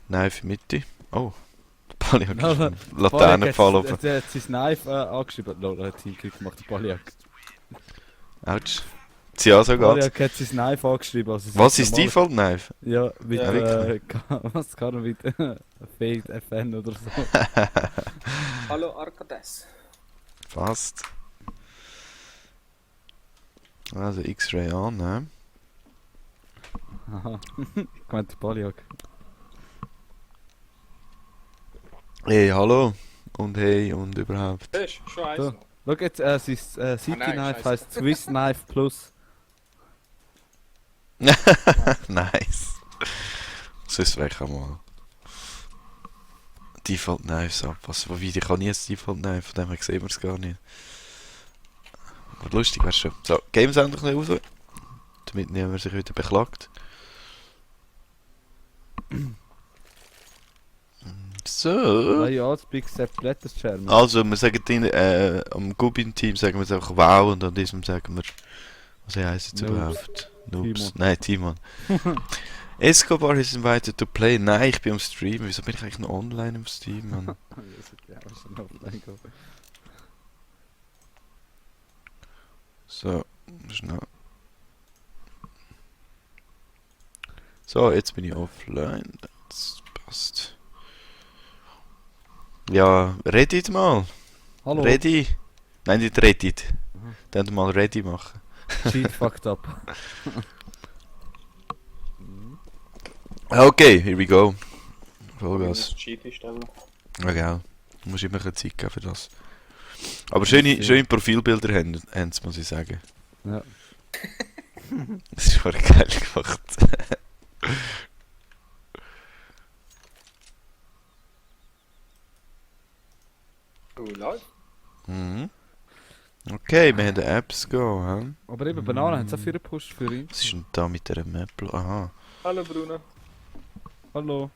Knife in Mitte. Oh, der Palliak No, ist no, vom Laterne gefallen. Der hat sein Knife angeschrieben. No, er hat Teamkick gemacht, der Palliak. Autsch. Ja, so geht's. Palliak hat sein Knife angeschrieben. Also Was ist Default Knife? Ja, mit Ja, was kann er mit Fade FN oder so. Hallo Arcades. Fast. Also X-Ray an, ne? Haha, ich meinte Palliak. Hey, hallo. Und hey und überhaupt. Das ist schon eins So. noch. Schau jetzt, sein City nein, Knife scheiße. heisst Swiss Knife Plus. Nice. Sonst weg einmal. Default Knives abpassen. Wobei, ich kann nie ein Default Knife, von dem her sehen wir es gar nicht. Aber lustig wär's schon. So, Games endlich noch raus. Damit niemand sich wieder beklagt. So. Ah ja, das Big Sepp Letters Chairman. Also, wir sagen den, am Gubin-Team sagen wir es einfach wow und an diesem sagen wir, was heisst jetzt Noobs. überhaupt? Noobs. Timon. Nein, Timon. Escobar is invited to play. Nein, ich bin am Stream. Wieso bin ich eigentlich noch online am Stream, Mann? Ja, was ist denn offline gegangen? So, schnell. So, jetzt bin ich offline. Das passt. Ja, Reddit mal. Hallo. Ready? Nein, nicht Reddit. Aha. Dann mal Ready machen. Sheet fucked up. Okay, here we go. Ich Vollgas. muss Cheat einstellen. Ja, gell. Du musst immer ein bisschen Zeit geben für das. Aber schöne Profilbilder haben sie, muss ich sagen. Ja. Das ist voll geil gemacht. Live? Mhm. Okay, wir haben die Apps go, hä? Aber eben, Banane hat so viel gepusht für ihn. Was ist denn da mit der Map? Aha. Hallo Bruno. Hallo.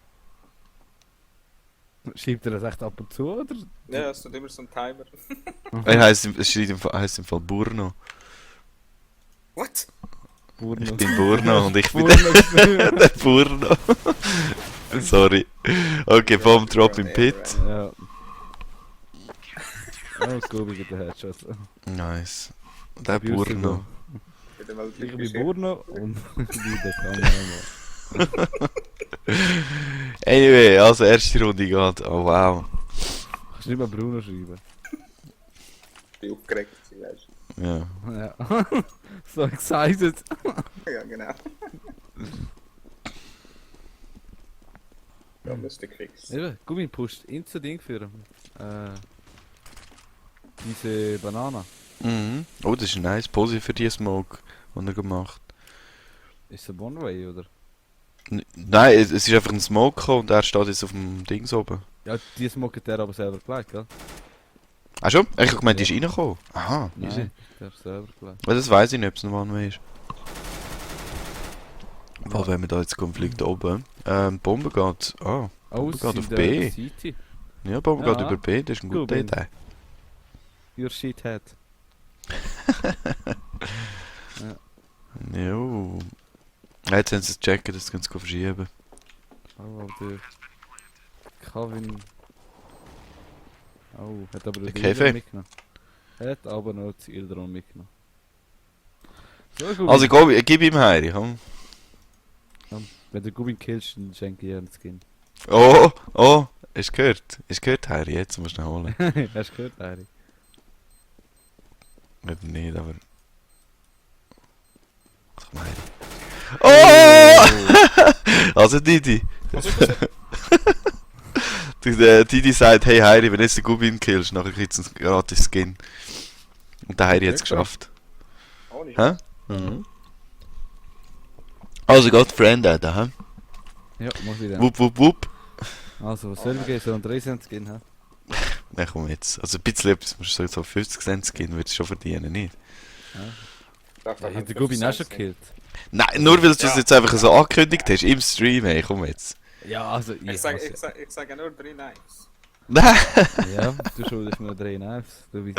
Schreibt er das echt ab und zu, oder? Ja, es tut immer so ein Timer. Es heisst im Fall Burno. What? Burno. Ich bin Burno und ich bin Burno. der Burno. Sorry. Okay, Bomb Drop im Pit. Ja. Oh, Scooby mit der Headshot. Nice. Der Burno. Wieder mal Ich bin Burno und wie der Kameramann. Anyway, also erste Runde geht. Oh wow. Kannst du nicht mal Bruno schreiben? Ich bin aufgeregt, weißt Ja. Ja. So excited. du. Ja, genau. Ja, müsste fix. Eben, Gummi pusht Insta-Ding für ihn. Diese Banane. Mhm. Oh, das ist ein nice Pose für die Smoke, die er gemacht. Ist es ein One-Way, oder? Nein, es ist einfach ein Smoke gekommen und er steht jetzt auf dem Dings oben. Ja, die smoket der aber selber gleich, gell? Ah schon? Ich hab gemeint, die ist reingekommen. Aha, easy. Nein, der ist selber gleich. Weil das weiss ich nicht, ob es ein One-Way ist. Weil wenn wir da jetzt Konflikt oben. Bombe geht. Ah, Oh, Bombe es geht sind auf B. City. Ja, Bombe Ja. geht über B, das ist eine gute Gut, Idee. Your shithead. Jo. Jetzt haben sie es checken, das können sie verschieben. Oh, der Kevin. Oh, hat aber Der den Kevin? Ilderon mitgenommen. Hat aber noch das Ilderon mitgenommen. So, Gubin. Also gib ihm Heiri, komm. Wenn du Gubin killst, dann schenke ich dir einen Skin. Oh, oh, hast du gehört? Hast du gehört, Heiri? Jetzt musst du ihn holen. Hast du gehört, Harry? Nicht, aber... Ach, komm, Heiri. Oh! Also Didi. Was ist das? Didi sagt, hey Heiri, wenn jetzt den Gubin killst, nachher kriegst du einen gratis Skin. Und der Heiri hat es geschafft. Oh, nicht. Hä? Mhm. Also Gott, Friend da, hä? Ja, muss ich dann. Wupp, wupp, wupp. Also, was soll ich geben? So einen 3 Cent Skin, hä? Na komm jetzt. Also ein bisschen etwas, musst du so 50 Cent Skin, würdest du schon verdienen, nicht? Darf Ja, doch hat der nicht Gubin auch 50 schon Cent gekillt? Nein, nur weil du es Ja. jetzt einfach so angekündigt hast, im Stream, hey, komm jetzt. Ja, also, sein. Ich sage nur 3 Knives. Nein! Ja, du schuldest mir 3 Knives. Du weißt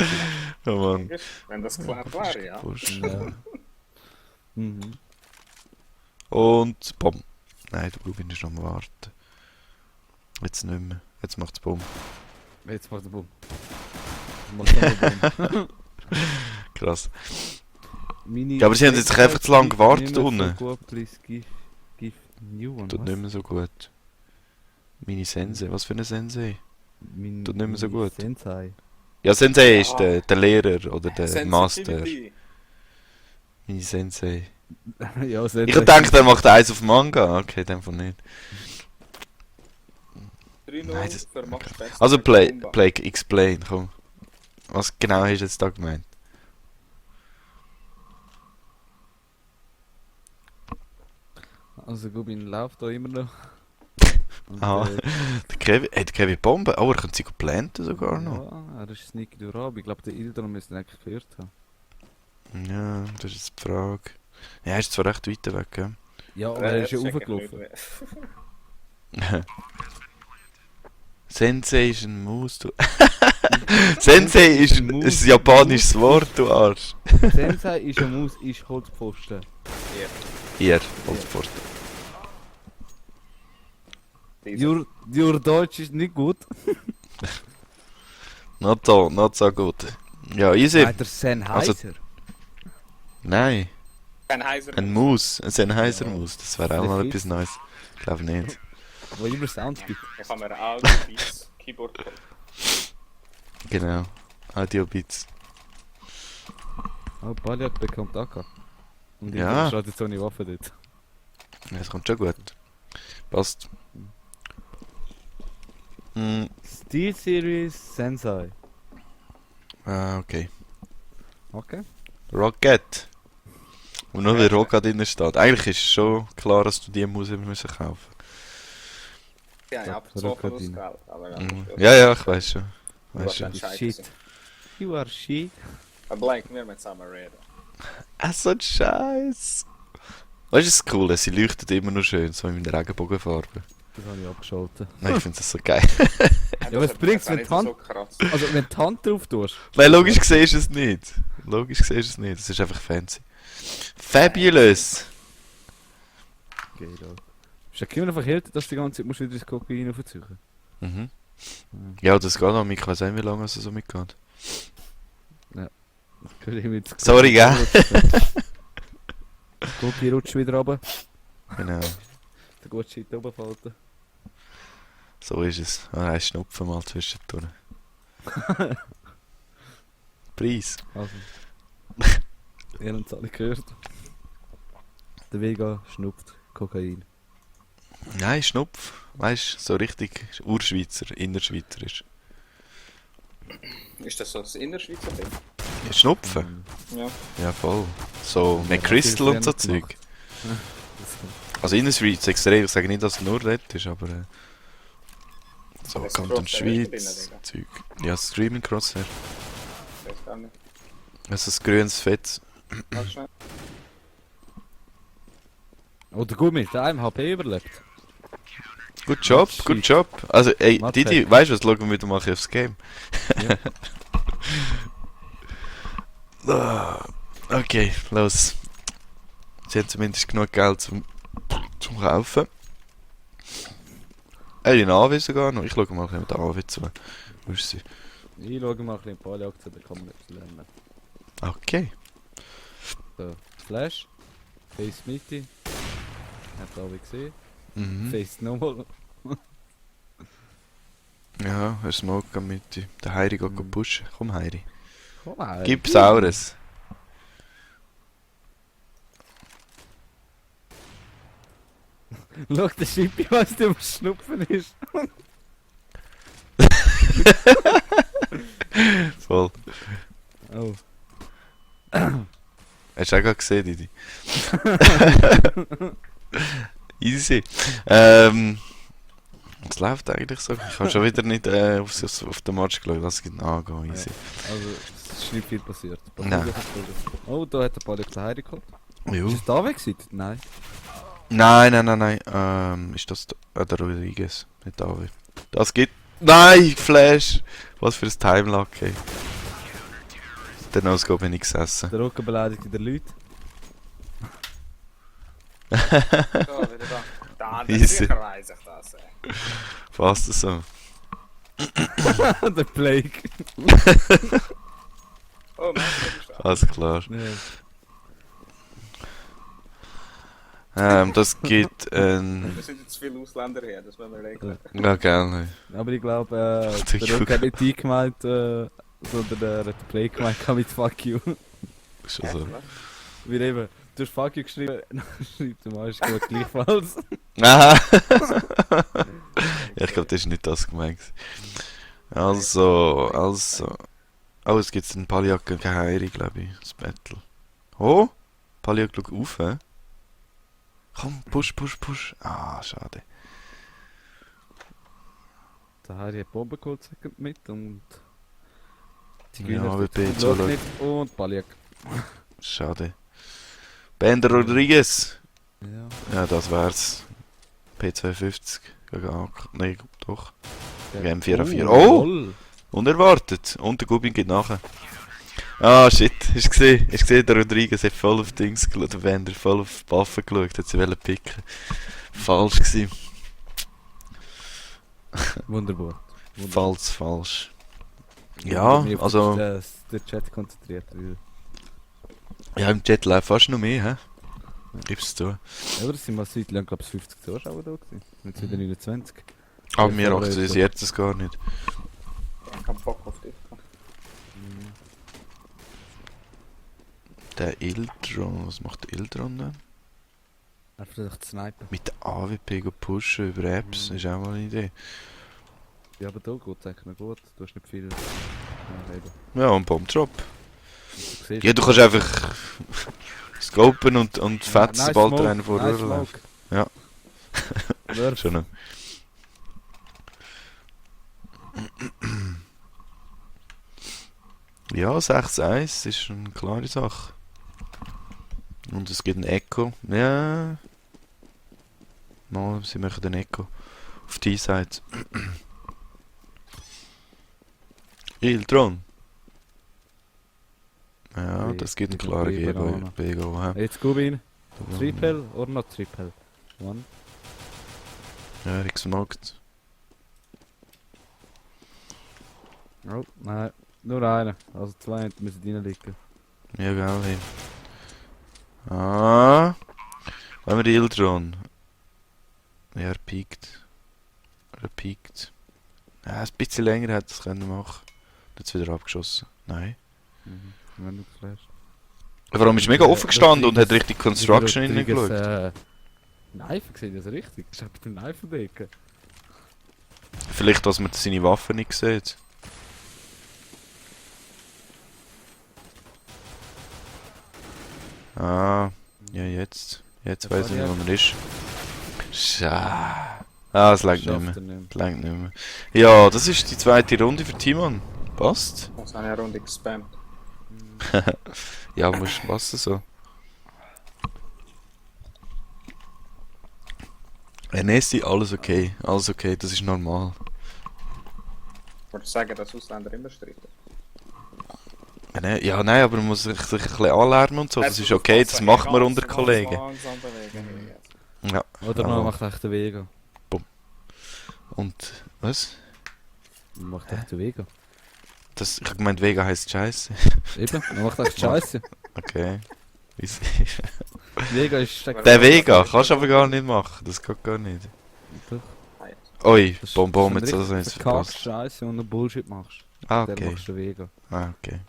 Oh Mann. Wenn das klar wäre, ja. ja. Mhm. Und, bom. Nein, der Gubin ist noch am Warten. Jetzt nicht mehr. Jetzt macht's Bumm. Jetzt macht der Bumm. Macht der Bumm. Krass. Meine Ja, aber sie haben jetzt einfach zu lange gewartet nicht mehr unten. So gut, please give new one. Tut was? nicht mehr so gut. Meine Sensei, was für eine Sensei? Mein, tut nicht mehr so meine gut. Sensei. Ja, Sensei Ja. ist der Lehrer oder der Master. Sensitivity. Meine Sensei. Ja, Sensei. Ich dachte, er macht eins auf Manga. Okay, dann von nicht. 3-0 Nein, das- für Max Best. Also Blake, explain, komm. Was genau hast du jetzt da gemeint? Also Gubin läuft da immer noch. Und, Aha. Der Kevin Bombe. Oh, er könnte sie planten sogar noch. Ja, er ist sneaky durch. Aber ich glaube, der Ildron müsste ihn eigentlich gehört haben. Ja, das ist jetzt die Frage. Ja, er ist zwar recht weit weg, gell? Ja, aber er ist ja raufgelaufen. Sensei ist ein Maus, du. Sensei ist ein japanisches Wort, du Arsch. Sensei ist eine Maus, ist Holzpfosten. Hier, Holzpfosten. Your Deutsch ist nicht gut. Not so gut. Ja, easy. Der Sennheiser. Nein, Kein Heiser. ein Maus, ein Sennheiser Ja. Maus. Das wäre auch Der mal Fitz. etwas Neues. Ich glaube nicht. Wo immer Sounds gibt. Ich habe mir auch Beats Keyboard geholt. Genau. Audio Beats. Oh, Baliak bekommt AK. Und Ja. ich jetzt so eine Waffe dort. Ja, das kommt schon gut. Passt. Hm, Steel Series Sensei. okay. Okay. Rocket. Und nur der Rocket drin steht. Eigentlich ist es schon klar, dass du die Maus immer müssen kaufen. Die haben Ja, abgezogen das Rückerdine. Geld. Aber ja, Mhm. Ja, ich weiß schon. Weiss schon. Scheiße. Shit. You are shit. Aber Blake, wir müssen zusammen reden. So ein Scheiß. Weißt du, das Coole? Sie leuchtet immer noch schön, so in der Regenbogenfarbe. Das habe ich abgeschaltet. Nein, ich finde das so geil. Ja, was bringt's, wenn die Hand- So krass. Also, wenn du die Hand drauf tust. Nein, logisch siehst du es nicht. Logisch siehst du es nicht. Das ist einfach fancy. Fabulous! Geht auch. Bist du immer verhärtet, dass du die ganze Zeit musst wieder ins Kokain aufziehen? Mhm. Ja, das geht noch. Ich weiß auch, wie lange es so mitgeht. Sorry, gell? Kokain rutscht wieder runter. Genau. Der gute Shit oben falten. So ist es. Ah, ein Schnupfen mal zwischendurch. Preis. Also. Ihr habt es alle gehört. Der Vega schnupft Kokain. Nein, Schnupf. Weißt du, so richtig Urschweizer, Innerschweizerisch. Ist das so das Innerschweizer Ding? Ja, Schnupfen? Ja. Ja, voll. So Ja, McChrystal und so das wird Zeug. Also Innerschweiz extrem. Ich sage nicht, dass es nur dort ist, aber so Aber es Kanton Crosshair ist Schweiz, drin, Zeug. Ja, Streaming Crosshair. Ich weiß gar nicht. Also das grünes Fett. Warte schnell. Oh, der Gummi, der einem HP überlebt. Good Job, Shit. good Job. Also, ey, Mathe. Didi, weißt du was? Schauen wir wieder mal aufs Game. Ja. Ah, okay, los. Sie haben zumindest genug Geld zum Kaufen. Ey, eine AW sogar noch. Ich schaue mal mit der AW zu. Wo ist sie? Ich schaue mal ein bisschen Pali-Aktien, da kann man etwas lernen. Okay. So, Flash. Face Mitte. Habt ihr alle gesehen. Mhm. Face nochmal. Ja, er smoke am Mitte. Der Heiri geht Mhm. pushen. Komm, Heiri. Komm mal. Gib Saures. Schau, der Schippi weiss nicht, was Schnupfen ist. Voll. Oh. Hast du auch gerade gesehen, Didi? Easy. Was läuft eigentlich so? Ich habe schon wieder nicht auf den Match geschaut. Was geht angehen? Easy. Also, es ist nicht viel passiert. Nein. Oh, da hat der Pali zu Heidi gehabt. Jo. Ist es da weg gewesen? Nein. Nein. Ist das der Rodriguez? Nicht David. Das geht. Nein, Flash! Was für ein Timelock, ey. Der No-Scope bin ich gesessen. Der Rücken beleidigt wieder Leute. So, wieder da. Da, Easy. sicher weiss ich das, ey. Fast so. Der Plague. Oh, Mann, das ist schade. Alles klar. Das gibt ein... Wir sind jetzt viele Ausländer hier, das müssen wir regeln. Ja, gerne. Aber ich glaube, Der der Rock hat nicht die gemeint, sondern der hat den Plague gemeint mit Fuck you. Schon so. Wie eben, du hast Fuck you geschrieben, dann schreibt der Mann, gut gleichfalls. Aha! Ja, ich glaube, das ist nicht das gemeint. Also... Oh, es gibt einen Paljak gegen Heiri, glaube ich. Das Battle. Oh! Paljak, schau auf, hä? Komm, push. Ah, schade. Der Harry hat Bomben geholt mit und... Ja, wir dort so schaut nicht und Paljak. Schade. Bender Rodriguez! Ja. Ja, das wär's. P52 gegen AK. Nein, doch. Gegen M4A4. Oh! Lol. Unerwartet. Und der Gubin geht nachher. Ah, shit. Hast du gesehen, der Rodriguez hat voll auf Dings geschaut, der Bender voll auf die Waffe geschaut, hat sie wollen picken. Falsch gewesen. Wunderbar. Falsch. Ja, Ich bin auf also... den Chat konzentriert. Weil... Ja, im Chat läuft fast noch mehr, hä? Gib's zu. Ja, aber es sind mal seit lang, glaube ich, 50 Zuschauer da gewesen. Jetzt wieder 29. Aber Ja, mir vorher aktualisiert es gar nicht. Ich hab keinen Bock auf dich. Der Ildron, was macht der Ildron denn? Er versucht zu snipen. Mit der AWP go pushen über Apps, ist auch mal eine Idee. Ja, aber da geht es eigentlich noch gut. Du hast nicht viel reden. Ja, und Bombdrop. Du siehst, Ja, du kannst einfach scopen und fetzen, sobald smoke, der einen vor nice dir läuft. smoke. Ja. Werf. Schon. Ja, 6-1 ist eine klare Sache. Und es gibt ein Echo. Ja. Mal, sie machen den Echo. Auf die Seite. Ildron. Ja, Okay, das gibt einen die klaren Banane. Geber. Bego, hä? Jetzt Gubin. Triple oder not triple? One. Ja, ich gesmoked. Oh, nein. Nur einer. Also zwei müssen reinliegen. Ja, geil. Hey. Ah. Wollen wir die Ildron? Ja, er piekt. Ja, ein bisschen länger hätte es können machen. Jetzt wieder abgeschossen. Nein. Mhm. Wenn du klärst. Vor allem ist mega offen gestanden und hat richtig Construction Rodriguez, reingeschaut. Knife gesehen, das ist richtig. Ich hab den Knife entdecken. Vielleicht, dass man seine Waffen nicht sieht. Ah, ja jetzt. Jetzt Das weiss ich war nicht, wo man ist. Ah, es langt nicht mehr. Schafft er nicht. Langt nicht mehr. Ja, das ist die zweite Runde für Timon. Passt. Uns eine Runde gespammt. Ja, muss passen so. Nesti, alles okay. Alles okay, das ist normal. Ich würde sagen, dass Ausländer immer streiten. Ja, nein, aber man muss sich ein bisschen anlernen und so. Das ist okay, das macht man unter Kollegen. Langsam bewegen. Ja. Oder Ja. man macht echt den Vega. Und, was? Man macht echt den Vega. Das, ich hab gemeint, Vega heisst Scheiße. Eben, man macht echt Scheiße. Okay. Vega ist... Der Vega kannst du aber gar nicht machen, das geht gar nicht. Oi, Das ist- Bonbon das mit ist so ein eins richtig verkackte verpasst. Scheiße und du Bullshit machst. Ah, Der okay. machst du Vega. Ah, okay.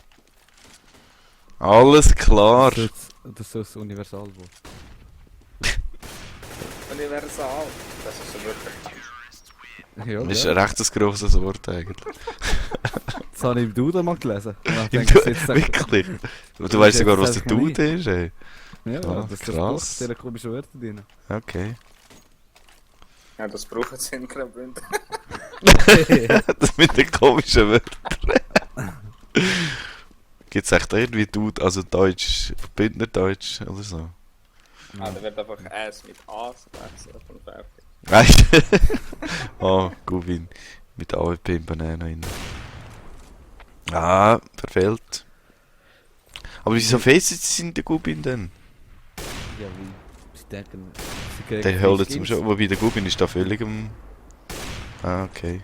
Alles klar. Das ist so das Universalwort. Universal. Das ist so wirklich. Ja, Das ist ja. ein recht grosses Wort eigentlich. Das habe ich im Duden mal gelesen. Und dann Im denke ich, jetzt sag- Wirklich? Du weißt sogar, was der Jetzt sag ich Dude ist, ey. Ja, Ah, das krass. ist diese komischen Wörter drin. Okay. Ja, das brauchen sie in Graubünden. Das mit den komischen Wörtern. Gibt es echt irgendwie Dude, also Deutsch, Bündnerdeutsch oder so? Ah, da wird einfach S mit A's gewechselt und fertig. Weißt du? Oh, Gubin. Mit AWP in Banana rein. Ah, verfehlt. Aber wieso faces sind der Gubin denn? Ja, wie? Sie denken, sie kriegen Der holt Skins. zum schon. Wobei der Gubin ist da völlig am. Ah, okay.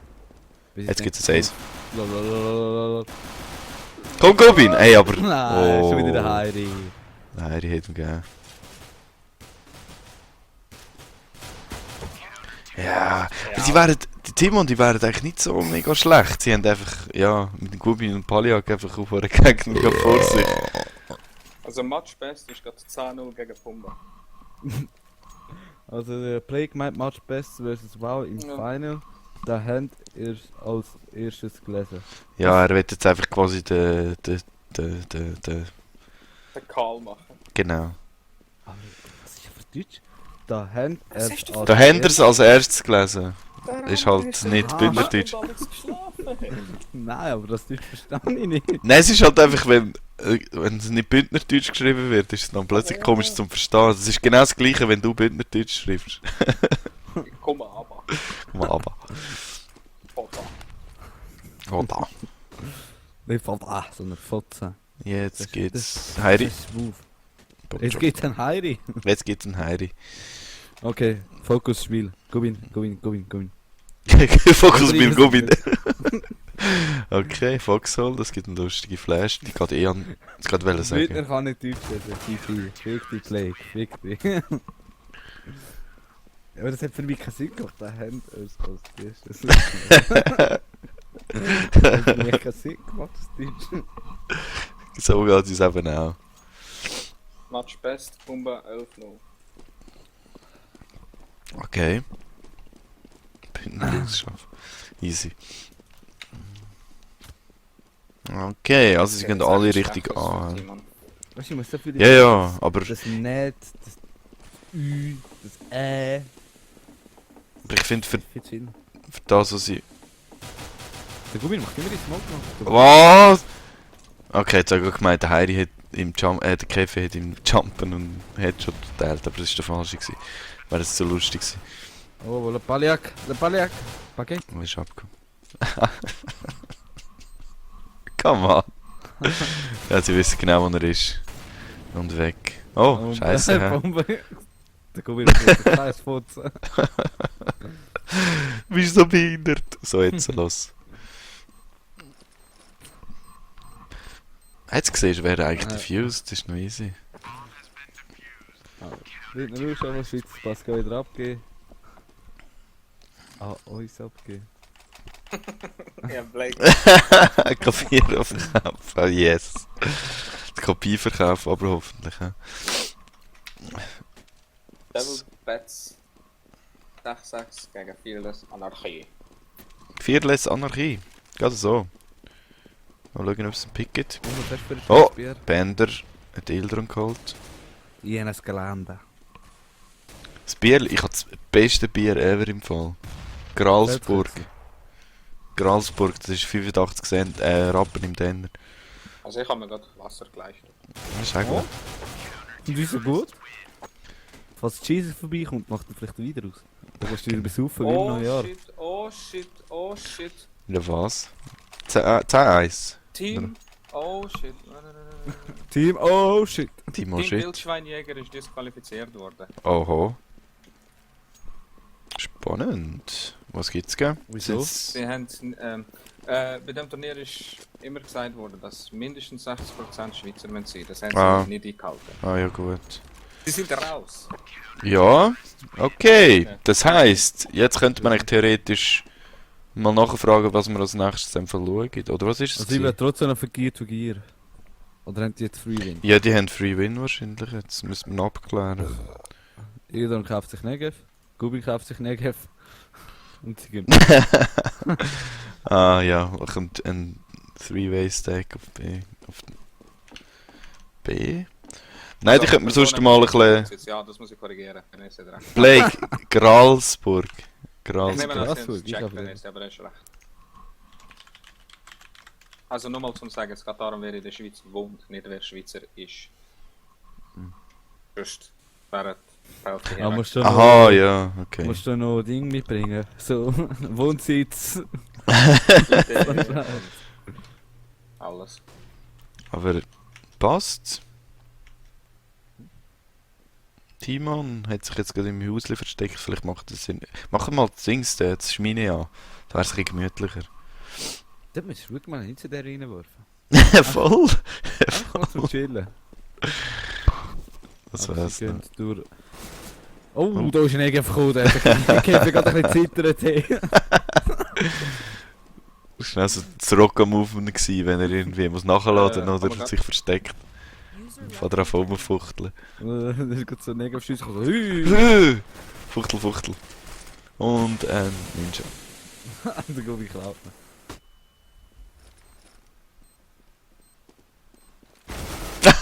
Bis ich Jetzt denke, gibt's ein Ace. Lalalala. Komm, Gobin! Ey, aber... Nein, schon wieder der Heiri. Nein, die hätten gegeben. Ja, sie wären... Die Timon, die wären eigentlich nicht so mega schlecht. Sie haben einfach, ja, mit dem Gubin und Paliak einfach auf einer Gegner vor sich. Also Match Best ist gerade 10-0 gegen Pumba. Also der Plague Match Best versus WoW im Ja. Final. Da habt ihr als erstes gelesen. Ja, er wird jetzt einfach quasi den... Den Karl machen. Genau. Aber was ist auf Deutsch? Da habt Was ihr hast du als Da haben wir es erstes- als erstes gelesen. Ist halt nicht Ah. Bündnerdeutsch. Nein, aber das Deutsch verstehe ich nicht. Nein, es ist halt einfach, wenn es nicht Bündnerdeutsch geschrieben wird, ist es dann plötzlich komisch zum Verstehen. Es ist genau das gleiche, wenn du Bündnerdeutsch schreibst. Komm aber. Mal aber. Papa. Oh da. Nicht von da, sondern Fotze. Jetzt geht's... Heiri. Das ist smooth. Jetzt geht's an Heiri. Jetzt geht's ein Heiri. Okay, Fokusspiel. Gubin. Fokus beim Gubin. Okay, Foxhole, das gibt eine lustige Flash. Die geht eh an... Ich gerade wollte Bündner sagen. kann nicht Deutsch reden. Fick die Plague. Fick die. Aber das hat für mich keinen Sinn gemacht. Da haben wir es als erstes. Das hat für mich keinen Sinn gemacht, das Deutsch. So geht es eben auch. Match Best, Pumba 11-0. Okay. Bündnerdeutsch. Easy. Okay, also sie gehen alle richtig an. Weißt du, ich muss so viel. Ja, ja, aber Das Net, das Ü, das Ä. ich finde für Viel zu viel. das, was sie... Der Gubin macht immer die Smoke noch. Was? Okay, jetzt habe ich gemeint, der Heiri hat im der Käfer hat im Jumpen und Headshot geteilt, aber das war der falsche gewesen. Wäre das so lustig gewesen. Oh, le Paliak. Paket. Wo ist abgekommen? Come on. Ja, sie wissen genau, wo er ist. Und weg. Oh, scheiße. hä? Bombe. Der Gubin macht ein kleines Fotzen. Bist du so behindert? So, jetzt los. Jetzt gesehen, wer eigentlich diffused, das ist noch easy. Nicht nur schauen, was Schweiz Pascal wieder abgeben. Ah, uns abgeben. Ja, Blake. Kopierverkauf, oh yes. Die Kopieverkauf, aber hoffentlich. Ja. Devil Bats. Tag 6 gegen Fearless Anarchie. Fearless Anarchie. Geht so. Mal schauen, ob es ein Pick gibt. Und was hast du für ein Oh. Bier? Bender hat Ildron geholt. Ich habe ein Gelände. Das Bier, ich habe das beste Bier ever im Fall. Gralsburg. Gralsburg, das ist 85 Cent Rappen im Denner. Also ich habe mir gerade Wasser geleistet. Das ist auch gut. Und wieso gut? Falls Jesus vorbeikommt, macht er vielleicht wieder aus. Dann kannst du wieder besaufen wie im Oh Neujahr. shit, oh shit, oh shit. Ja, was? 10-1. Team, oh shit. Team, oh shit. Timo Team Shit. Wildschweinjäger ist disqualifiziert worden. Oho. Spannend. Was gibt's gell? Wieso? Sie haben, bei dem Turnier ist immer gesagt worden, dass mindestens 60% Schweizer müssen sein. Das haben sie Ah. nicht eingehalten. Ah ja gut. Sie sind raus. Ja, okay. Das heisst, jetzt könnte man eigentlich theoretisch mal nachfragen, was wir als nächstes dann schauen. Oder was ist es? Also ich will trotzdem noch für Gear to Gear. Oder haben die jetzt Free Win? Ja, die haben Free Win wahrscheinlich. Jetzt müssen wir noch abklären. Ildan kauft sich Negev, Gubi kauft sich Negev. Und sie gehen. Ah ja, kommt ein 3-Way-Stack auf B. Auf B? Nein, die könnte man sonst mal ein bisschen... Ja, das muss ich korrigieren. Dann ist er dran. Blake, Gralsburg. Ich nehme Gralsburg. an, dass Grasburg, es ich checkt, hab dann ist aber recht. Also nur mal zum sagen, es geht darum, wer in der Schweiz wohnt, nicht wer Schweizer ist. Sonst wäre die Ah, musst du Aha, noch, ja, okay. musst du noch Ding mitbringen. So, Wohnsitz. Alles. Aber passt. Timon hat sich jetzt gerade im Hausli versteckt. Vielleicht macht das Sinn. Machen wir mal das Dings, das Schmine an. Da wäre es ein bisschen gemütlicher. Da müsstest du wirklich mal hinter der reinwerfen. Voll! Einfach mal zum Chillen. Das Aber wär's sie dann. gehen durch. Oh, da ist ein Egg verkommen. Ich habe gerade ein bisschen zittert. Hey. Das war so das Rock-Movement gewesen, wenn er irgendwie muss nachladen kann oder man sich versteckt. Von drauf rumfuchteln. Da ist gerade so ein Egg auf Schuss gekommen. So, hü. Fuchtel, Fuchtel. Und Ninja. Da glaube ich klaut.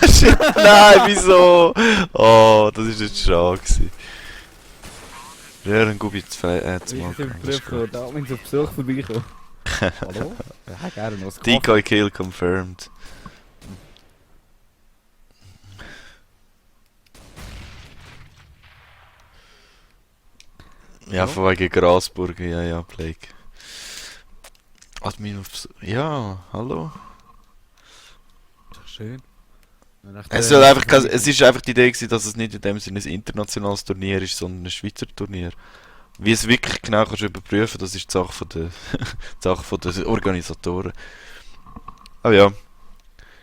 Shit, nein, wieso? Oh, das ist jetzt schade gewesen. Ja, dann gucke ich zu Ich mal. bin gekommen, da bin ich auf Besuch vorbeikommen. Hallo? Ja, gerne noch. Decoy Kill confirmed. Ja, von wegen Grasburger, ja, Plague. Admin aufs... Ja, hallo? Schön. Es ist einfach die Idee gewesen, dass es nicht in dem Sinne ein internationales Turnier ist, sondern ein Schweizer Turnier. Wie es wirklich genau kannst du überprüfen, das ist die Sache von der, die Sache von den Organisatoren. Aber ja.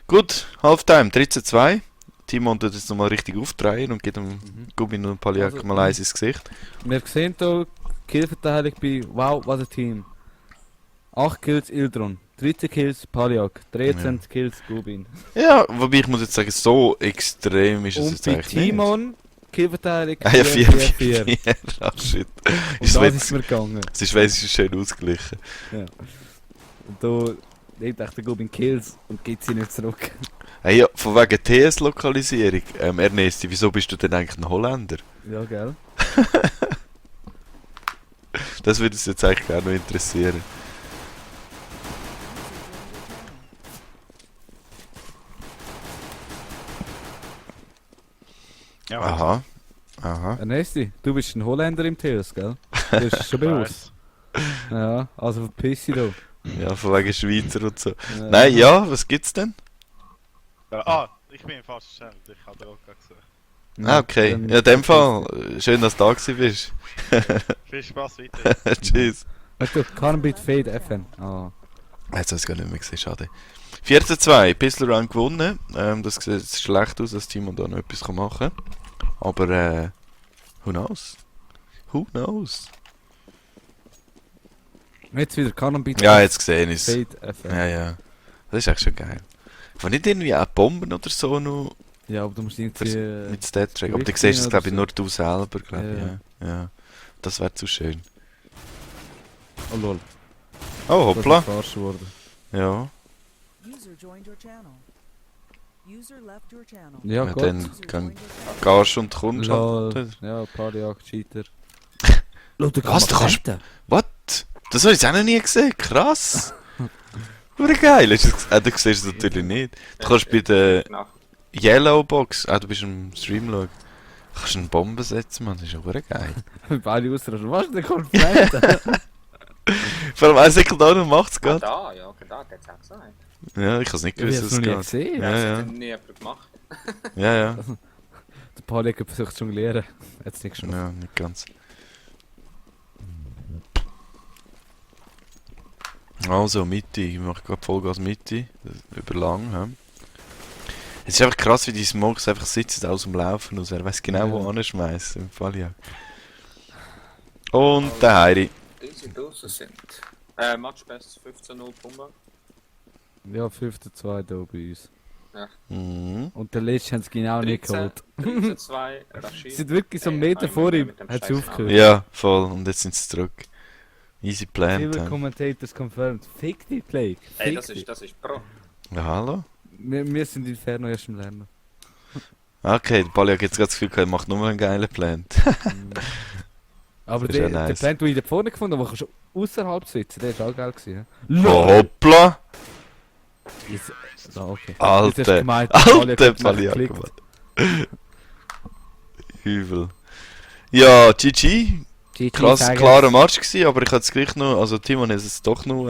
Gut, Halftime, 13-2. Timon tut jetzt nochmal richtig aufdrehen und gibt dem Gubin und Paliak Also, mal eins ins Gesicht. Wir sehen hier Killverteilung bei Wow, was ein Team. 8 Kills Ildron, 13 Kills Paliak, 13 Kills Gubin. Ja, wobei ich muss jetzt sagen, so extrem ist es Und jetzt bei eigentlich nicht. Timon Killverteilung Ah ja, 4-4-4. 4-4-4. Ah, shit. Und Ist das jetzt- ist mir gegangen. Es ist wenigstens schön ausgeglichen. Ja. Und da nimmt echt der Gubin Kills und gibt sie nicht zurück. Hey, ja, von wegen TS-Lokalisierung. Ernesti, wieso bist du denn eigentlich ein Holländer? Ja, gell? Das würde uns jetzt eigentlich gerne noch interessieren. Ja, Aha. Aha. Ernesti, du bist ein Holländer im TS, gell? Das ist schon bewusst. Ja, also verpiss dich da. Ja, von wegen Schweizer und so. Ja. Nein, ja, was gibt's denn? Ich bin fast schnell, ich habe auch gerade gesagt. Ah, okay. dann- Ja, in dem Fall, schön, dass du da gewesen bist. Viel Spaß weiter. Tschüss. Weißt du, Carnbit Fade FN. Ah. Jetzt habe ich es gar nicht mehr gesehen, schade. 14-2, Pistol Run gewonnen. Das sieht jetzt schlecht aus, dass Timon da noch etwas machen kann. Aber, who knows? Who knows? Jetzt wieder Carnbit Ja, jetzt gesehen ist es. Fade FN. Ja, ja. Das ist echt schon geil. War nicht irgendwie auch Bomben oder so noch Ja, aber du musst irgendwie... mit Stat Track? Aber du Gewicht siehst es, rein glaube ich, oder nur du selber, glaube ich. Ja. Ja. Ja. Das wäre zu schön. Oh lol, Oh, das ist hoppla. verarscht worden. Ja. User joined your channel. User left your channel. Ja, Ja, gut. dann User kann- joined your channel. Gehst und kommst Lol. halt. Ja, Paliak, Cheater. Lol, du Was, du kannst- What? Das habe ich jetzt auch noch nie gesehen. Krass. Hure geil. Hast du das du siehst es natürlich nicht. Du kannst bei der Nach. Yellow Box, du bist im Stream schauen, kannst eine Bombe setzen, Mann. Das ist ja hure geil. Beide ausrasten. Was? Der kommt fremd. Vor allem ein Sekund da noch macht's Ah, gerade. da, ja, okay, da hat's auch gesagt. Ja, ich habe es nicht Ich gewusst, habe dass es noch nie es geht. gesehen. Ja, Das ja. hat nie jemand gemacht. Ja, ja. Der Paliak hat versucht zu jonglieren. Jetzt nicht geschafft. Ja, nicht ganz. Also, Mitte. Ich mache gerade Vollgas Mitte. Über lang. Ja. Es ist einfach krass, wie die Smokes einfach sitzen aus dem Laufen aus. Er weiß genau, wo Ja. anschmeißen. Im Fall ja. Und der Heiri. Diese Dosen sind. Match Best 15-0 Pumba. Ja, 5-2 da bei uns. Mhm. Und der letzte haben sie genau nicht 13, geholt. 13-2 Sie Rashid. sind wirklich so einen Ey, Meter einmal vor ihm. mit dem Hat sie Scheiß aufgehört. Ja, voll. Und jetzt sind sie zurück. Easy planned. Civil Ja. Commentators confirmed. Fick die Plague. Ey, Fick das dich. ist Pro. Ja, hallo? Wir sind Inferno erst im Lernen. Okay, der Bali hat jetzt gerade das Gefühl, er macht nur einen geilen Plan. Aber Das ist ja der nice. Plan, den ich da vorne gefunden habe, wo schon außerhalb sitzen, der ist auch geil gewesen. Oh, hoppla! Jetzt, okay. Alter. Jetzt hast du gemeint, der Paliak Alter hat gleich Paliak, geklickt. Mann. Übel. Ja, GG. GG Krass, sagen. klarer Match gewesen, aber ich hatte es gleich noch, also Timon hat es doch noch,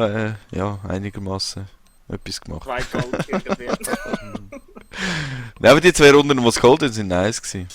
ja, einigermaßen etwas gemacht. 2 Gold gegen 4. Ja, aber die zwei Runden, die es geholt haben, sind nice gewesen.